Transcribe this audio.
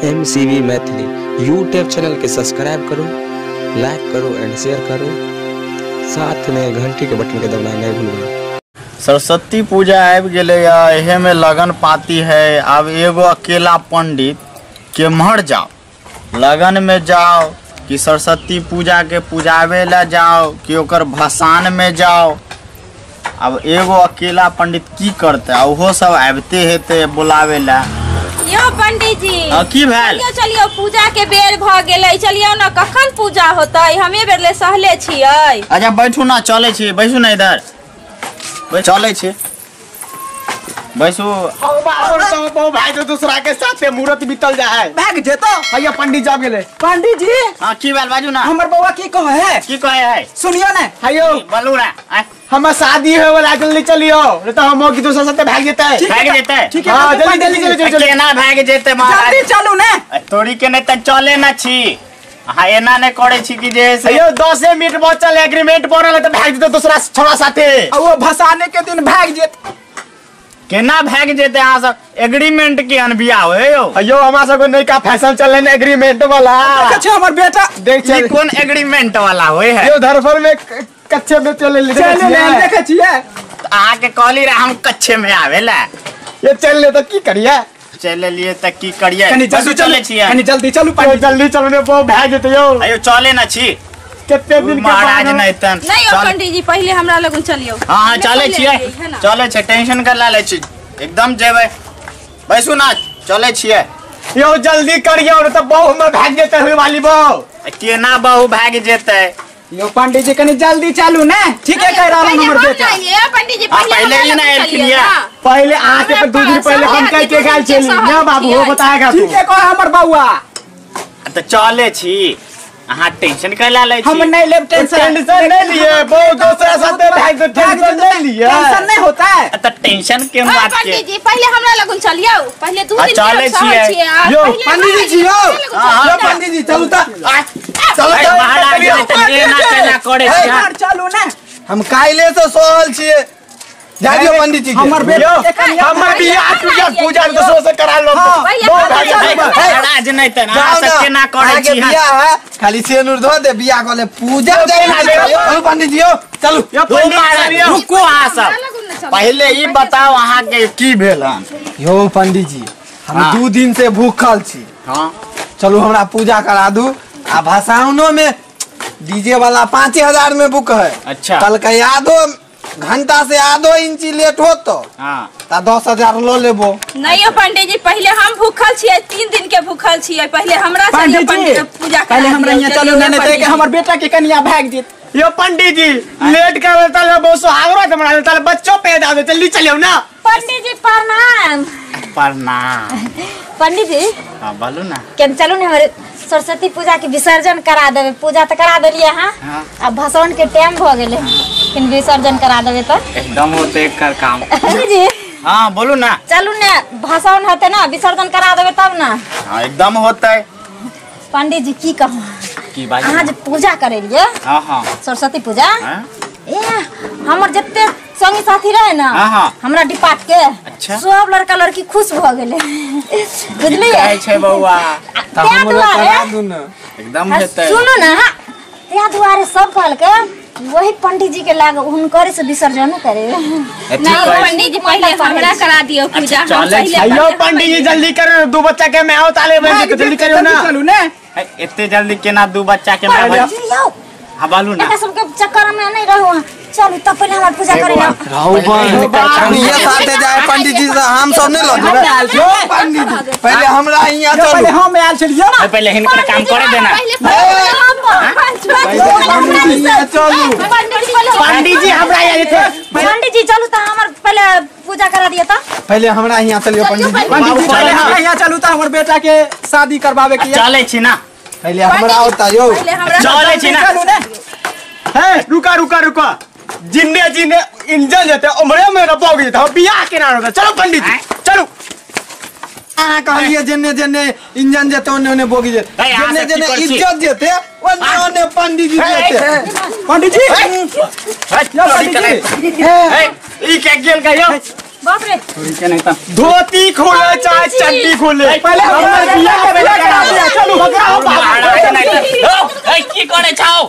MCV Maithili YouTube channel के subscribe करो, like करो एंड शेयर करो। साथ में घंटी के बटन के दबाना नहीं भूलना। सरस्वती पूजा आबि गेलै, एहे में लगन पाती है। अब एगो अकेला पंडित केम्हर जाओ, लगन में जाओ कि सरस्वती पूजा के पूजावे ला जाओ कि ओकर भसान में जाओ। अब एगो अकेला पंडित की करते, ओहो सब आबिते हेते बुलावे ला। यो पंडित जी की भेल? चलियो पूजा के बेर भ गेलै, चलियो ना कखन पूजा होतै, हमे बेर ले सहले छियै। अच्छा बैठू ना, चले छी, बैसू ना इधर, चले छी, बैसू। भाई तो दूसरा के साथ मुहूर्त बीतल जा है, भाग जेतो। भैया पंडित जी गेले। पंडित जी हां की भेल बाजू ना? हमर बौआ की कहे है? की कहे है सुनियो ना। हयो बोलू ना। हमर शादी होए वाला, जल्दी चलियो नहीं तो हम की दूसरा साथे भाग जेतै। भाग जेतै? ठीक है। हां जल्दी जल्दी चलो। केना भाग जेतै महाराज? जल्दी चलू ना। तोरी के नहीं त चले ना छी, हां एना नै करे छी कि जे से अयो 10 मिनट बचल एग्रीमेंट बनल त भाग जेतै दूसरा छोड़ा साथे। आ वो भसाने के दिन भाग जेत। केना भाग जेते? अहाँ सब एग्रीमेंट के अन बियाह होय यो? अयो हमरा सब नयका फैशन चलले ने एग्रीमेंट वाला। देखै छै हमर बेटा, देख छै कोन एग्रीमेंट वाला होय है? यो धरफर में कच्चे में चले ले, चले ले, देखै छियै। अहाँ के कहली रहे हम कच्चे में आवेला, ये चल ले त की करिए? चले लिए त की करिए? कनी जल्दी चले छियै, कनी जल्दी चलू पंडित, जल्दी चलू ने वो भाग जेते यो। अयो चले ना छी, कते दिन के महाराज नहीं तन नहीं। ओ पंडित जी पहले हमरा लगन चलियो। हां हां चले छियै, चले छै, टेंशन कर ला ले छी, एकदम जेबै। बैसू ना, चले छियै। यो जल्दी करियो न त बहु हमर भाग जेतै होय वाली बहु। केना बहु भाग जेतै? यो पंडित जी कनी जल्दी चलू ना। ठीक है कह रहल हमर बेटा। पंडित जी पहले ही ना एलखिन या, पहले आके पर 2 दिन पहले हम कह के गेल छली ना बाबू, हो बताएगा तू। ठीक है कह हमर बौआ। त चले छी, अहाँ टेंशन कैला लै छी? हम नहीं लेब टेंशन, टेंशन नहीं लिए, बहुत दूसरा साथे भाग तो टेंशन नहीं लिए, टेंशन नहीं होता है। त टेंशन के बात के? पंडित जी पहले हमरा लगन चलियो, पहले 2 दिन चले छियै। यो पंडित जी यो, यो पंडित जी चलू त, चलो महाराज एना केना करे छी? चलू ना, हम काइले से सोहल छियै। जा दियो पंडित जी के। हमर बेटा हमर बियाह पूजा पूजा तो सो से करा लो। महाराज नहीं त ना सब केना करे छी? बियाह है खाली सेनुर धो दे, बियाह कले पूजा चलू पंडित जी यो, चलू। महाराज रुकू, अहाँ सब पहले ई बताओ अहाँ के की भेल हन? यो पंडित जी हम 2 दिन से भूखल छी। हां चलू हमरा पूजा करा दू। आ भसाउनो में डीजे वाला 5000 में बुक है। अच्छा कल के आधो घंटा से आधो इंची लेट हो तो 10,000 लो लेबो। नहीं पंडित जी पहले हम भूखल छियै, 3 दिन के भूखल छियै, पहले हमरा पंडित जी पूजा पहले हमरा यहाँ चलू ना, नहीं त हमर बेटा के कनिया भाग जेत। यो पंडित जी लेट कर तले बहुत सुहागरो हमरा तले बच्चो पैदा हो, जल्दी चलियो ना। पंडित जी प्रणाम। प्रणाम पंडित जी। हां बोलू ना। केन चलू ने हमरे सरस्वती पूजा के विसर्जन करा देबे। पूजा त करा देलियै हां, अब भसौन के टाइम भ गेलै, किन विसर्जन करा देबे त एकदम होते कर काम। पंडित जी हां बोलू ना। चलू ने भसौन होते ना, विसर्जन करा देबे तब ना। हां एकदम होते। पंडित जी की कहूं की बात? अहाँ जे पूजा करेलियै हां हां सरस्वती पूजा, ए हमर जते संगी साथी रहे ना, हाँ। हमरा डिपार्ट के। अच्छा। सब लड़का लड़की खुश भ गेलै, बुझलियै? कहै छै बौआ त हमरा करा दू ना, एकदम हेतै। सुनू ना, त्या दुआरे सब कहलकै वही पंडित जी के लाग हुनकर से विसर्जन करे। नहीं पंडित जी पहले हमरा करा दियो पूजा। हम पहले अयो पंडित जी जल्दी करो, 2 बच्चा के मैं आओ ताले में, जल्दी करियो ना। चलू ने एते जल्दी केना 2 बच्चा के मैं? हां बोलू ना। एकरा सब के चक्कर में नहीं रहू, चलू तब पहले हमर पूजा करे ना। रहू बन ये साथे जाए पंडित जी से, हम सब नहीं लग। यो पंडित जी पहले हमरा हियां चलू। पहले हम आयल छलियै ना, पहले हिनकर काम करे देना। पंडित जी हमरा यहाँ थे। पंडित जी चलू त हमर पहले पूजा करा दियो त। पहले हमरा हियां चलियो पंडित जी। पंडित जी पहले हमरा हियां चलू त हमर बेटा के शादी करवावे के। चले छी ना, पहले हमरा होता यो। चले छी ना। हे रुका रुका रुका, जिन्ने जिन्ने इंजन जेते उमरे में रपो गई था, बियाह केना होता। चलो पंडित जी चलो। अहाँ कहलिए जेने जेने इंजन जेते ओने ओने बोगी जेते, जेने जेने इज्जत जेते ओने ओने पंडित जी जेते। पंडित जी ई के गेल कहियो बाप रे नहीं त धोती खोले चाहे चड्डी खोले पहले हमर बियाह के की करे छौ?